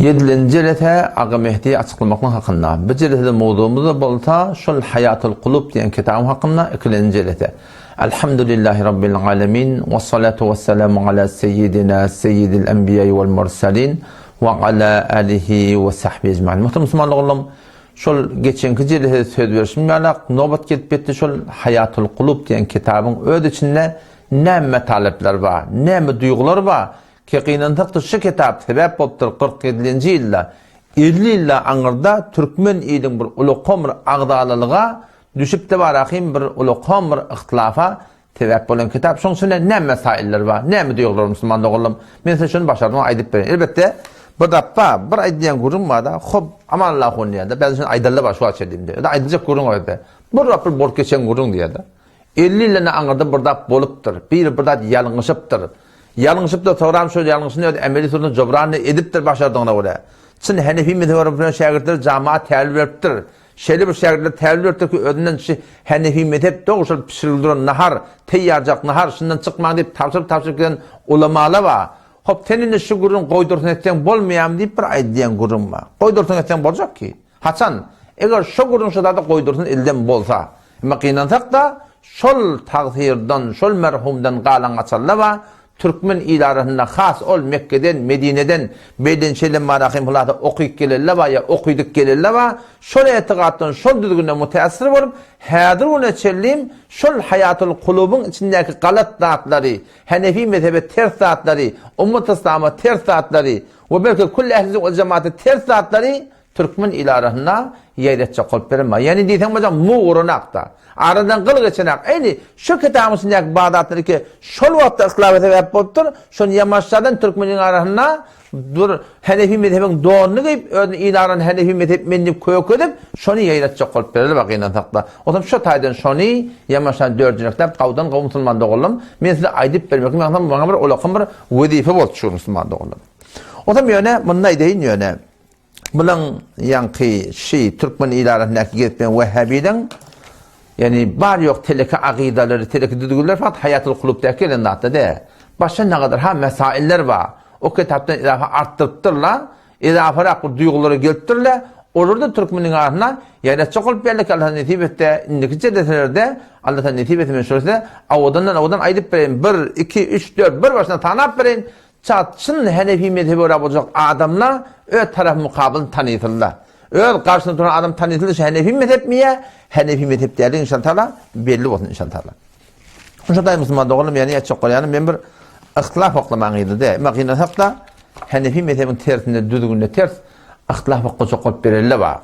Ýedilenji jelese Aga Mehdi açyklamaklyk hakynda. Bu jelesede mowzugymyz bolsa şol Haýatul Kulub diýen kitabyň hakynda ikilenji jelese. Elhamdülillahi Rabbil alemin we salatu we selamu ala seyyidina seyyidil enbiýai wal mursalin we ala alihi we sahbihi ecmain. Muhterem musulman doganlarym, şol geçenki jelesede söz berişim ýalak nobat gelip ýetdi şol Haýatul Kulub diýen kitabyň öz içinde näme metalepler bar, näme duýgular bar, Ki gynansakda şu kitap sebäp bolupdyr 47-nji ýylda, 50 ýylda aňyrda türkmen iliň bir ulakan bir agzalalyga düşüpdi barahym bir ulakan bir yhtylafa sebäp bolan kitap. Şoň içinde näme mesailler bar, näme duýgular musulman doganlarym? Men size şony başardym aýdyp bereýin. Elbetde bir zat bar, bir aýdylýan gürrüň bar-da, hop, aman Allah ony diýýär-de, bäzi şony aýdaly bar şu wagt çenli. Aýdyljak gürrüň bar-da. Bir zat bir bolup geçen gürrüň diýýär-de. 50 ýyldan aňyrda bir zat bolupdyr. Biri bir zat ýalňyşypdyr. Ýalňyşypdyr, soňram şol ýalňyşyny öz emeli suratynda jobranyny edipdir başardygyna görä. Çyn Henefi mezhebiniň bilen şägirtleri jamaat tälim beripdir. Şeýle bir şägirtler tälim beripdir ki, özünden şu Henefi mezhep dogry şol bişirilip duran nahar, teýýarjak nahar, şundan çykmaň diýip tabşyryp-tabşyryp giden ulamalar bar. Hop, sen indi şu gürrüňi goýdursyň etseň bolmaýarmy diýip bir aýdylýan gürrüň bar. Goýdursyň etseň boljak ki. Haçan? Eger şo gürrüň şo zady goýdursyn ilden bolsa. Emma gynansak-da, şol tagsyrdan, şol merhumdan galan gaçanlar bar, türkmen il arasynda has ol Mekgeden, Medineden beýlen şeýlen manahym hulasa okyp gelenler bar ýa okydyp gelenler bar, şol etigatdan, şol düzgünden mütäessir bolup, häzir güne çenlim şol Haýatul Kulubyň içindäki galat zatlary, Henefi mezhebe ters zatlary, ummat yslama ters zatlary we belki külli ehli sünnet we jemaata ters zatlary Türkmen il arasynda ýaýratjak bolup berenma. Ýani diýseň bolsa muguranakda. Aradan gyl geçenak. Eýni şu kitabyň içindäki bar zatlar ki şol wagtda yhtylafa sebäp bolupdyr. Şony ýamaşjadan türkmeniň arasynda bir Henefi mezhebiň donuny geýip, özüni il arasynda Henefi mezhep men diýip kök edip, şony ýaýratjak bolup bereli gynansakda. Otam şu taýdan şony ýamaşjan dördünekläp gawdan gaw musulman doganlarym, men size aýdyp bermek maňa bir ulakan bir wezipe boldy şu musulman doganlarym. Otam ýöne munda aýdaýyn ýöne Bulaň ýaňky şi türkmen il arasyndaky gezip ýören wehhabileň ýani bar ýok teleke agydalary, teleke düzgünleri fakat Haýatul Kulubdaky gelen zatda dä. Başga nagadar ha mesailler bar. O kitapdan izafa artdyrypdyrlar, izafarak bir duýgulara gelipdirler. Olar-da türkmeniň arasynda ýaýratjak bolup geldik, Allah nesip etse, indiki jeleselerde Allah nesip etse men şol size owadandan owadan aýdyp bereýin. Bir, iki, üç, dört, bir başyndan sanap bereýin. Çat çyn Henefi mezhebe görä boljak adamla öz tarapy mukabylyny tanysynda. Öz garşysynda duran adam tanysynda şu Henefi mezhepmi ýa Henefi mezhep däldigini inşallah taala belli bolsun inşallah taala. Şo daýy musulman doganlarym ýani ýatjak bolýanym men bir yhtilaf oklamaň ýyly däl. Emma gynansak-da Henefi mezhebiň tersinde düzgünde ters Yhtilaf okajak bolup berelle bar.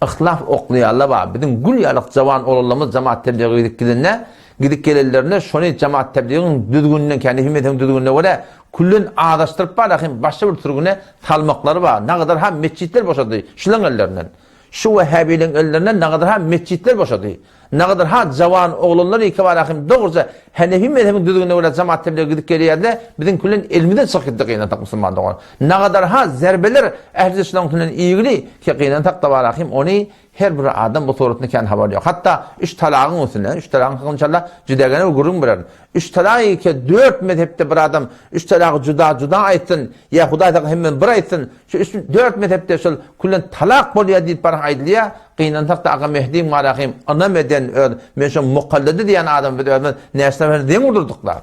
Yhtilaf oklaýanlar bar. Biziň gül ýalyk jawan oglanlarymyz jamaat teblige gidip gidende, gidip gelenlerinde şony jamaat tebligiň düzgüninden, kendi himmetiniň düzgünine görä küllen azaşdyryp bar, ahim başga bir sürgüne salmaklary bar. Nagadar ha metjitler boşady şulaň ellerinden. Şu wehhabileň ellerinden nagadar ha metjitler boşady. Nagadar ha jawan oglanlar ýeke bar ahim dogruja Henefi mezhebiň düzgünine görä jamaat teblige gidip gelýärdi, biziň küllen elimizden çykyp gitdi gynansak musulman dogan. Nagadar ha zerbeler ählisi şulaň üstünden iýgili ki gynansak da bar ahim ony her bir adam bu suratynda kän habary ýok. Hatda üç talagyň üstüne, üç talagyň hakyny inşallah jüdägene bir gürrüň bererin. Üç talak ýeke dört mezhepde bir adam üç talagy juda-juda aýtsyn, ýa Hudaý saklasyn hemmesini bir aýtsyn, şu üç, dört mezhepde şol küllen talak bolýar diýip barha aýdylýar. Gynansak-da Aga Mehdiň barahym ynam eden öz men şo mukallady diýen adamy biz özümiz näçe bilen deň urdurdyk-da.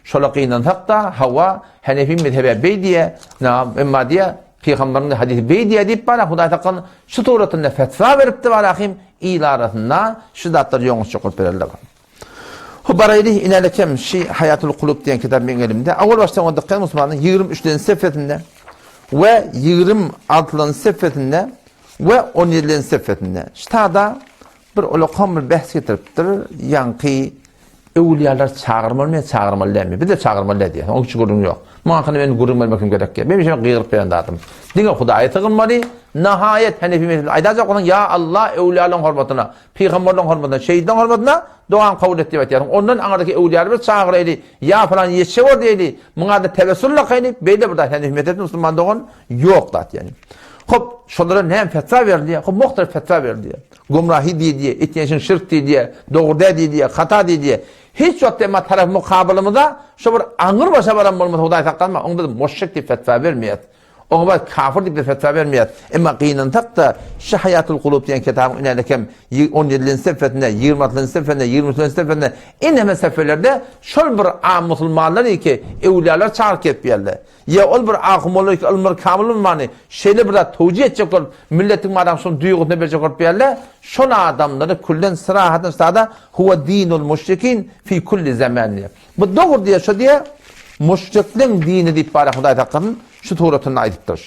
Şola gynansak-da, hawa, Henefi mezhebe beý diýe, na, emma diýe, Pygamberiň hadysy beý diýe diýip bara Hudaý saklasyn şu suratynda fetwa beripdi barahym il arasynda şu zatlar ýoňuşjak bolup bererler. Hop baraýly inälekem şi Haýatul Kulub diýen kitap meň elimde. Awal başdan onda kyn musulmanyň 23-nji sefesinde we 26-njy sefesinde we 17-nji sefesinde. Ştada bir ulakan bir bähs getiripdir. Ýaňky öwülýalar çagyrmalymy ýa çagyrmaly dälmi? Biz-de çagyrmaly däl diýýär. Oň üçin gürrüň ýok. Muň hakyny men gürrüň bermek hem gerek däl. Men şeýle gygyryp beren zadym. Diňe Hudaýa sygynmaly. Nahaýat Henefi mezhebinde aýdajak bolsaň, ýa Allah öwülýalaryň hormatyna Pygamberleň hormatyna, şehidiň hormatyna dogaňy kabul et diýip aýtýarsyň. Ondan aňyrdaky öwlüýalary bir çagyraýly, ýa pylan ýetişe bor diýeli, muňa-da tewessül lakaýly, beýle bir zat ýani hümmet etme musulman dogan ýok zat ýani. Hop, şolara näme fetwa berilýär? Hop, muhtelif fetwa berilýär. Gumrahy diýilýär, etýän işiň şirk diýilýär, dogry däl diýilýär, hata diýilýär. Hiç wagt emma tarap mukabylymyza şo bir aňyr başa baran bolmasa Hudaý saklasyn, oňa biz muşrik diýip fetwa bermeýäris. Oňa bar kafir diýip-de fetwa bermeýäs. Emma gynansak-da, şu Haýatul Kulub diýen kitabyň inälekem on ýedinji sefesinde, 26-njy sefesinde, 23-nji sefesinde eneme sefelerde şol bir am musulmanlar ki, öwlüýalar çagyryp gelip ýerler. Ýa ol bir ahun bollar ki, ylmyr kamyl bolmany, şeýle bir zat towjih etjek bolup, milletiň madam şonuň duýgusyna berjek bolup ýerler, şol adamlary külden syrahatyn sada huwa dinul müşrikin fi kulli zaman diýýär. Bu dogry diýýär, şo diýýär, müşrikleň dini diýip bara Hudaý saklasyn, şu suratynda aýdypdyr.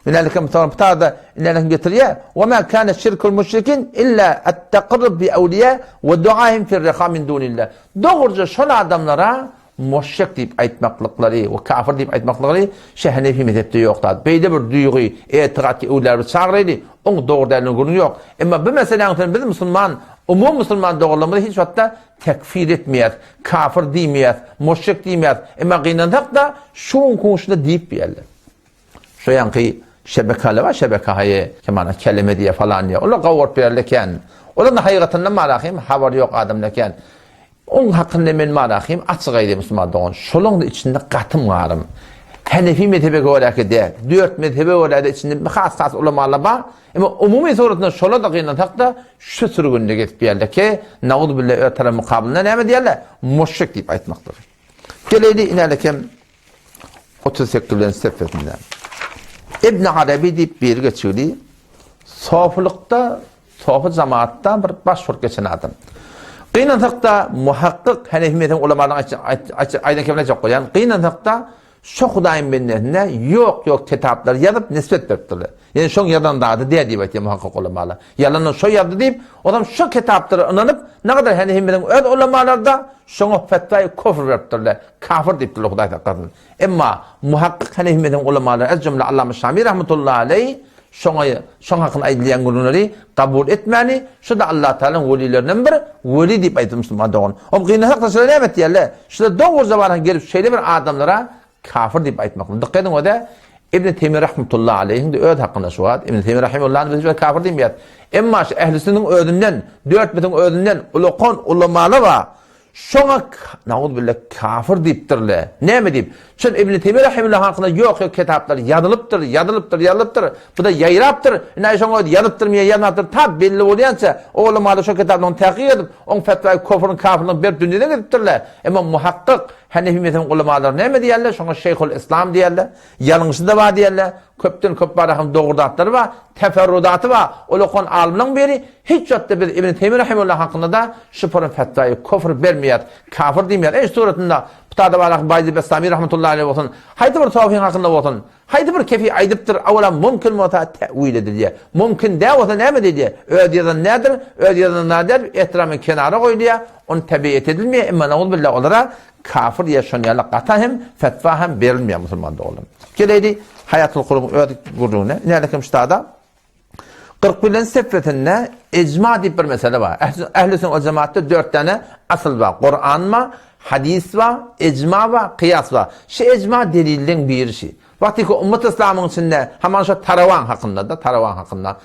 Ünälikem soň bu taýda ünälikem getirýär, Wa ma kana şirkul müşrikin illa at-taqarrub bi awliya we duahim fi riha min dunillah. Dogruja şol adamlara müşrik diýip aýtmaklyklary we kafir diýip aýtmaklyklary şu Hanefi mezhepde ýok zat. Beýle bir duýgy, etikat ki öwlüýalar bir çagyraýly, oň dogry däldigine gürrüň ýok. Emma bu meseläniň üstünde biz musulman, umumy musulman doganlarymyzy hiç wagtda tekfir etmeýäris, kafir diýmeýäris, müşrik diýmeýäris. Emma gynansak-da şu günki şunda diýip biýärler. Şu ýanky şebekalar bar, şebeke haýy, kemana keleme diýe falan diýe. Olar gowuryp berler eken. Olaryň haýygatyndan marahym habary ýok adamlar eken. Oň hakynda men marahym açyk aýdaýyn musulman dogan. Şolaryň içinde gatym garym. Hanefi mezhebe göräki däl. Dört mezhebe görä-de içinde has-has ulamalar bar. Emma umumy suratynda şolar-da gynansak-da şu sürgünde gezip ýerler ki, nauzubilla öz tarap mukabylynda näme diýerler? Müşrik diýip aýtmakdyr. Geleýli inälekem 38-nji sefesinde. Ibn Arabi diýip biri geçigli sofulykda, sofy jamaatda bir baş bolup geçen adam. Gynansak-da muhakkyk Hanefi mezhebiň ulamalarynyň aýdan kemine aýtjak bolýan. Gynansak-da şo Hudaýyň bendesine ýok-ýok kitaplary ýazyp nisbet beripdirler. Ýani şoň ýazan zady däl diýip aýtýar muhakkyk ulamalar. Ýalandan şo ýazdy diýip, olam şo kitaplara ynanyp, nägadar Hanefi mezhebiň öz ulamalary-da şoňa fetwaýy kufr beripdirler. Kafir diýipdirler Hudaý saklasyn. Emma muhakkyk Hanefi mezhebiň ulamalary ez jümle Allama Şami rahmetullahi aleý şoňa şoň hakynda aýdylýan gürrüňleri kabul etmäni, şu-da Allah Tagalaň welilerinden bir weli diýip aýtdy musulman dogan. Om gynansak-da şular näme etýärler? Şular dogruja baran gelip şeýle bir adamlara kafir diýip aýtmak. Dykgat ediň o-da Ibn Teými rahmetullahi aleýhiň-de öz hakynda şu wagt Ibn Teými rahimehullahny biz hiç wagt kafir diýmeýäris. Emma şu ehli sünnüň özünden, dört mezhebiň özünden ulakan ulamalar bar. Şoňa nauzubilla kafir diýipdirle. Näme diýip? Şol Ibn Teýmiýe rahimehullah hakynda ýok ýok kitaplar ýazylypdyr, ýazylypdyr, ýazylypdyr. Bu-da ýaýrapdyr. Ine şoňa özi ýazypdyrmy ýa ýazmapdyr ta belli bolýança ulamalar şol kitaplaryny tahkyk edip, oň fetwaýy kofryn kafirligini berip dünýeden gidipdirler. Emma muhakkyk Hanefi mezhebiň ulamalary näme diýýärler? Şoňa Şeýhul Islam diýýärler. Ýalňyşy-da bar diýýärler. Köpden köp bar hem dogry zatlary bar. Teferrudaty bar. Ol okan alymlaryň biri hiç wagtda biz Ibn Teýmiýe rahimehullah hakynda-da şu purum fetwaýy kufr bermeýäris. Kafir diýmeýäris. Eý suratynda Putada bar Baýzy Bestami rahmetullahi aleýh bolsun, haýsy bir sofyň hakynda bolsun, haýsy bir kefi aýdypdyr, awala mümkin bolsa te'wil edilýär. Mümkin däl bolsa näme diýilýär? Öz ýazany nädir? Öz ýazany näder? Ehtiramyň kenara goýulýar. Ony tebiýet edilmeýär. Emma nauzubilla olara Kafir ýa şon ýaly gata hem fetwa hem berilmeýär musulman doganlar. Geleýli Haýatul Kulubyň öz gürrüňine. Nälekim ştada 41-nji sefesinde ejma diýip bir mesele bar. Ähli sünnet we jemaatda 4 däne asyl bar. Kuran bar, hadis bar, ejma bar, kyýas bar. Şu ejma delilleň biri şi. Wagtyky ummat yslamyň içinde haman şo tarawan hakynda da tarawan hakynda.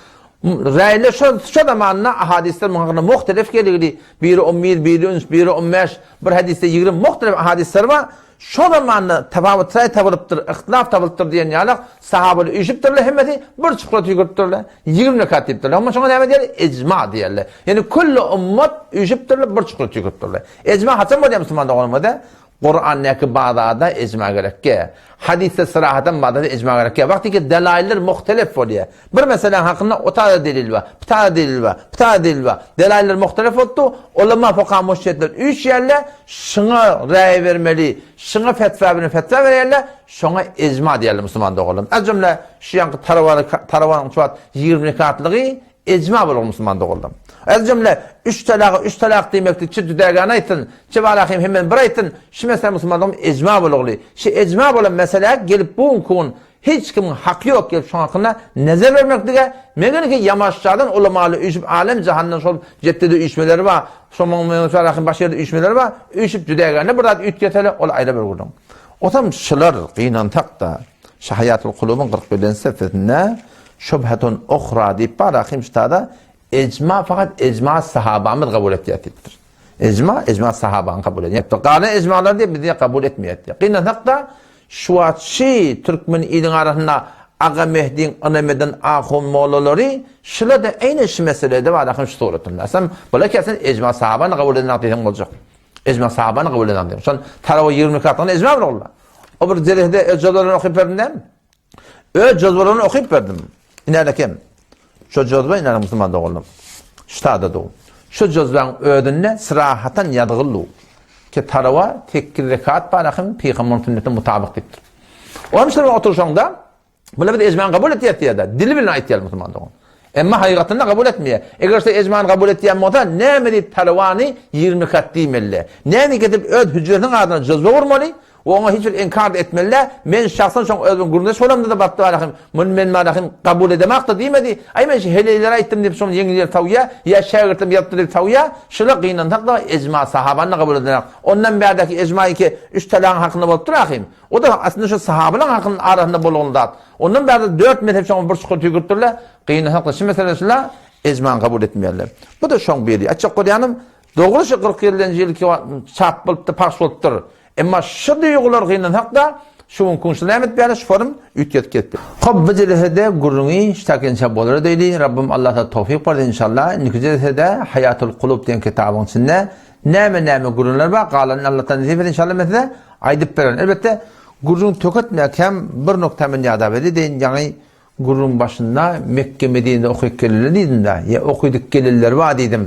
Räýler şo şo zamanda ahadisler muň hakynda muhtelif geligli. Biri 11, biri 3, biri 15, bir hadisde 20 muhtelif ahadisler bar. Şo zamanda tafawut raý tapylypdyr, ihtilaf tapylypdyr diýen ýaly sahabalar üýşüpdirler hemmesi bir çukura tüýküripdirler. 20 rekat diýipdirler. Amma şoňa näme diýerler? Ejma diýerler. Ýani külli ummat üýşüpdirler, bir çukura tüýküripdirler. Ejma haçan bolýar musulman doganymyz? Kurandäki bazada ijma gerekge. Hadysda syrahatan bazada ijma gerekge. Wagty ki delailler muhtelif bolýar. Bir meseläň hakynda o taýda delil bar, bu taýda delil bar, bu taýda delil bar. Delailler muhtelif bolupdy. Ulama fuka mujtehidler üýşýärler, şuňa raý bermeli, şuňa fetwa bilen fetwa berýärler, şoňa ijma diýýärler musulman doganlarym. Az jümle şu ýanky tarawany tarawanyň şu wagt 20 rekatlygy Ejma bolar musulman doganlarym. Ez jümle üç talaga üç talak diýmekdi çi düdägäni aýtsyn, çi barahym hemmen bir aýtsyn, şu mesele musulmanlaryň ejma bolagly. Şi ejma bolan meselä gelip bu günki gün hiç kimiň haky ýok gelip şoň hakynda nezer bermeklige, meger ki ýamaşjadan ulamaly üýşüp alem jahandan şol Jetdede üýşmeleri bar, şoň barahym başga ýerde üýşmeleri bar, üýşüp düdägände bir zat üýtgetele ol aýra bir gürrüň. Otam şular gynansak-da, şu Haýatul Kulubyň 41-nji sefesinde Şubhetun uhra diýip bar ahim ştada ejma fakat ejma sahabamyz kabul etýär diýipdir. Ejma, ejma sahabany kabul edýär. Galan ejmalar diýip bizi kabul etmeýär diýip. Gynansak-da şu wagt şi türkmen iliň arasynda. Aga Mehdiň ynam eden ahun mollalary şular-da eýne şu meselede bar ahyn şu suratynda. Asam bular kesin ejma sahabany kabul eden diýseň boljak. Ejma sahabany kabul eden diýseň. Şon tarawa 20 rekatlygyny ejma bilen ollar. O bir jelesede öz jozalaryny okyp berdim dämi? Öz jozalaryny okyp berdim. Inäle kem. Şu jozba inäle musulman doganlarym. Ştada du. Şu jozbaň özünde syrahatan ýazgyldu. Ki tarawa 8 rekat bar ahyn pygamberiň sünnetine mutabyk diýipdir. Onuň üçin oturşaňda bular biz ejmany kabul etýär diýýär. Dili bilen aýtýar musulman dogan. Emma hakykatynda kabul etmeýär. Eger şu ejmany kabul etýän bolsa, näme diýip tarawany 20 rekat diýmeli? Näme gidip öz hüjresiniň adyna jozba gurmaly? We oňa hiç bir inkar etmeli-dä. Men şahsan şoň özümiň gürrüňdeş bolamda-da batdy barahym, muny men barahym kabul edemok-da diýmedi. Aý men şu heleýlere aýtdym diýip şony ýeňil ýer tawýa, ýa şägirtlerim ýazypdyr diýip tawýa. Şula gynansak-da ejma sahabany-da kabul edenok. Ondan bärdäki ejma iki, üç talagyň hakynda bolupdyr ahym. O-da aslynda şu sahabalaryň hakynyň arasynda bolgan zat. Ondan bärde dört mezhep şoňa bir çukur tüýküripdirler. Gynansak-da şu meselede şula ejmany kabul etmeýärler. Bu-da şoň biri. Aýtjak bolýanym, Dogry şu 40 ýyldan ýylky çap bolupdyr, pahş bolupdyr. Emma şu duýgular gynansak-da, şu gün künşi näme edip ýaly şu forum üýtgedip ketdi. Hop bu jelesede gürrüňi şu takinçe bolar edeýli. Rabbim Allah ta towfik bersin inşallah. Indiki jelesede Haýatul Kulub diýen kitabyň içinde näme näme gürrüňler bar, galanyny Allahdan nesip etse inşallah men size aýdyp bererin. Elbetde gürrüň töketmäkäm bir nokta men ýadap edeýin, ýaňy Gürrüň başynda Mekge-Medinede okyp gelenler diýdim-dä, ýa okydyp gelenler bar diýdim.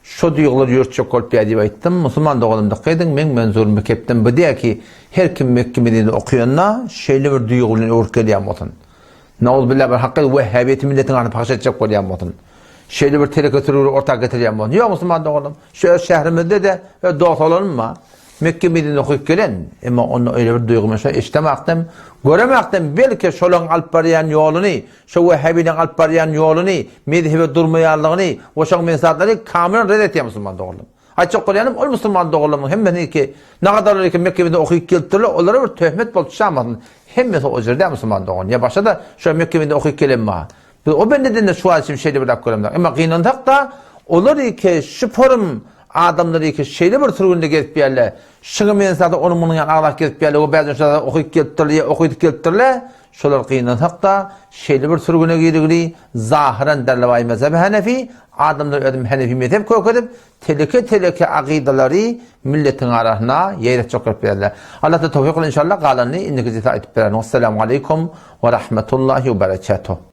Şo duýgulary ýörtjek bolup ýa diýip aýtdym. Musulman doganym dykgat ediň, meň menzurym bu kepdem bu däl ki, her kim Mekge-Medinede okaýanda şeýle bir duýgy bilen öwrüp gelýän bolsun. Nauzubilla bir hakyky wehhabiýeti milletiň arasynda paş etjek bolýan bolsun. Şeýle bir teleke sürüleri orta getirýän bolsun. Ýok musulman doganym, şu öz şährimizde-de öz dost oglanym bar. Mekge Medine okyp gelen, emma onda öýle bir duýgy men şo eşdemakdym, göremakdym, belki şolaň alyp barýan ýoluny, şo wehhabileň alyp barýan ýoluny, mezhebe durmaýanlygyny we şoň meňzeş zatlary kamylan red etýär musulman doganlarym. Aýtjak bolýanym, ol musulman doganlarymyň hemmesini ki, nagadarlar ki Mekge Medine okyp gelipdirler, olara bir töhmet bolup çykamasyn. Hemmesi o ýerde musulman dogan. Ýa başga-da şo Mekge Medine okyp gelen bar. Biz o bendeden-de şu wagt üçin şeýle bir zat göremzok. Emma gynansak-da, olar iki şu forum adamlary iki şeýle bir sürgünde gezip ýärler. Şuňa meňzeş onuň munuň ýaly agzap gezip ýärler we bäzden şu zat okyp gelipdirler ýa okydyp gelipdirler. Şolar gynansak-da, şeýle bir sürgüne girigli, zahyran derlewaý mezhebi hanefi, adamlar özüm hanefi mezhep kökedip, teleke-teleke akydalary milletiň arasyna ýaýratjak bolup ýörler. Allah-da towfyk inşallah galanyny indiki jilse aýdyp bererin. Wessalamu aleýkum we rahmetullahi we berekatuh.